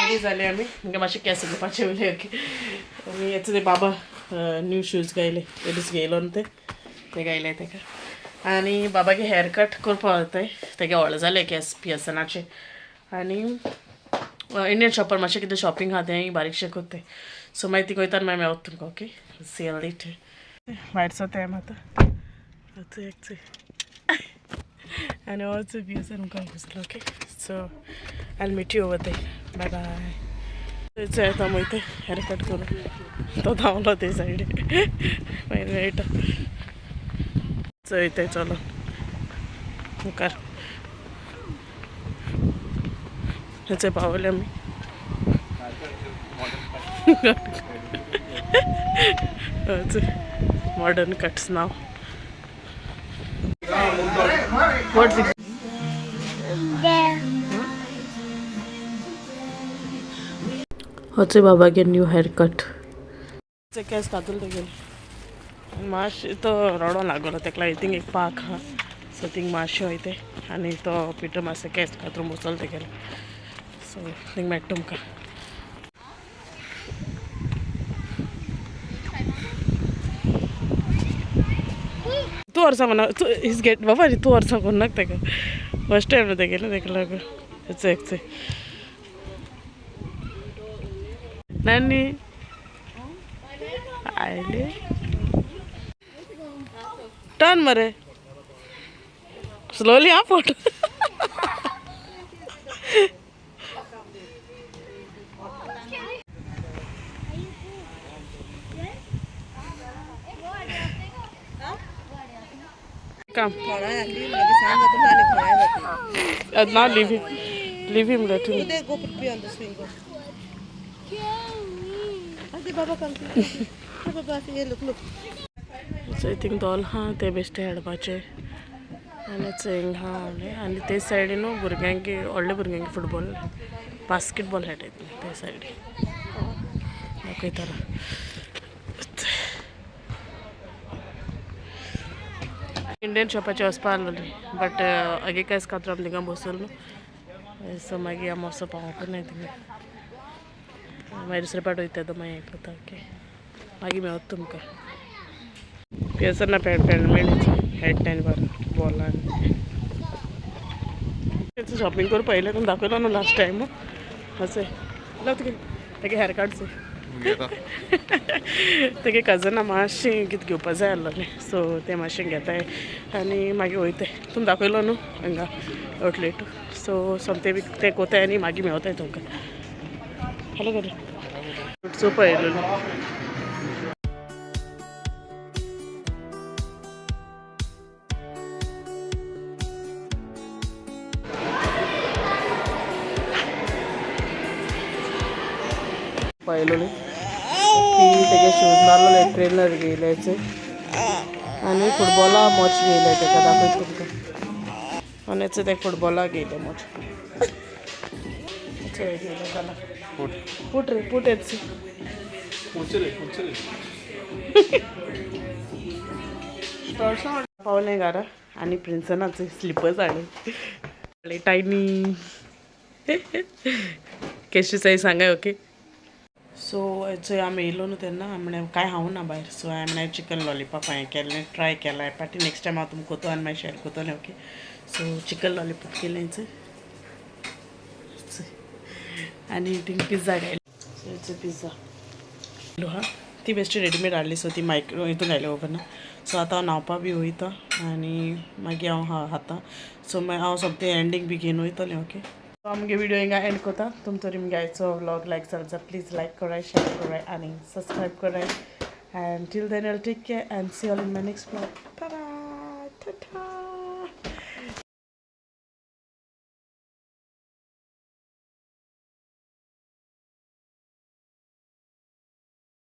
Ready जाले आमी. म्हणजे मातशें केंस घेवपाचे उरले. ओके, आनी येता ते बाबा न्यू शूज गायले, येदीच घेयलो न्हू ते ते गायले तेका. आनी बाबागे हेअर कट करपा वताय, तेगे व्हडले जाले केंस पियसनाचे. आनी इंडियन शॉपार मातशें कितें शॉपिंग आहा तेंय बारीकशें करताय. सो मागीर ती वयता मागीर मेळत तुमकां. Okay, see later. भायर सरताय आमी आतां. आतां आनी वच पियसन मुखार घुसलो. Okay, so I meet you over there. Bye bye. येता वयता हेअर कट करून. तो धांवलो ते सायडीन, मागीर मेळटा. चोयताय, चलो मुखार. हेचे पावले आमी. Modern cuts now. What's it? होचे बाबागे न्यू हेअर कट. केस कातूल तेगेले. मातशें तो रडों लागलो तेका. लागून थिंग एक पार्क आहा, सो थिंग मातशें वयते आनी तो पिटर मातशें केस कातरून बसलो तेगेले. सो थिंग मेळटा तुमकां. तूं वर्सां म्हणा तूं his gate बाबा, तूं वर्सां कोन्नाक तेका. फर्स्ट टायम तेगेलें, तेका लागून. हेचो एक नानी आयले. टर्न मरे स्लोली. हा, फोटो काम. Now leave him. Leave him, let him. Go put me on the swing. Go. Ate Baba come. Baba, say look, look. So I think doll हा ते बेश्टे हाडपाचे. आनी चोयंग हा व्हडलें. आनी ते सायडीन न्हू भुरग्यांक, व्हडल्या भुरग्यांक फुटबॉल, बास्केटबॉल खेळटाय ते सायडीन. दाखयता. इंडियन शॉपाचे वचपा आहलोली, बट अगे कांयच खातीर आमी थिंगा बसलो न्हू. सो मागीर आमी वचो पावोंक नाय थिंगा. मागीर दुसरे पाट वयता तो मागीर हें करता. ओके, मागीर मेळत तुमकां. पियसन पॅन्ट पॅन्ट मेळ्ळी हेड टॅन बरें बॉलान. शॉपिंग करून पळयलें तुमी, दाखयलो न्हू लास्ट टायम. अशें तुगे तेगे हेअर कटचे. तेगे कजना मातशें कितें घेवपा जाय आहलोलें, सो तें मातशें घेताय आनी मागीर वयताय. तुमी दाखयलो न्हू हांगा आउटलेट. सो सोमतें बी तें कोताय आनी मागीर मेवताय तुमकां. हॅलो करे सो पळयलो. पळयलो न्ही ती तेगे शूज मारलोले, ट्रेनर घेयल्याचे आनी फुटबॉला मोच घेयले. तेका दाखयता तुमकां. आनी ते फुटबॉला घेयले मोच घेयले. चला, पुट रे, पुट येच. पावलें घरा आनी प्रिन्सनाचे स्लिपर्स हाडले टायनी. केशी साई सांगाय. ओके, सो चोय आमी येयलो न्हू तेन्ना आमी कांय खावूं ना भायर. सो हांवें चिकन लॉलीपॉप हांवें केल्लें, ट्राय केलां. पाटी नेक्स्ट टायम हांव तुमकां कोतो आनी मागीर शेअर कोतोलें. ओके, सो चिकन लॉलीपॉप केलें आनी थिंग पिझ्झा घायले. सो पिझ्झा हा ती बेश्टी रेडीमेड हाडली. सो ती मायक्रो हितून घायली ओवना. सो आतां हांव न्हांवपा बी वयता आनी मागीर हांव खाता. सो मागीर हांव सोमतें एंडींग बी घेवन वयतलें. ओके, सो आमगे व्हिडिओ हिंगा एंड करता. तुम तरी मुगे आयचो व्लॉग लायक जाल्यार प्लीज लायक कराय, शेअर कराय आनी सबस्क्रायब कराय. And till then, I'll take care and see you all in my next vlog. Bye bye. Ta ta.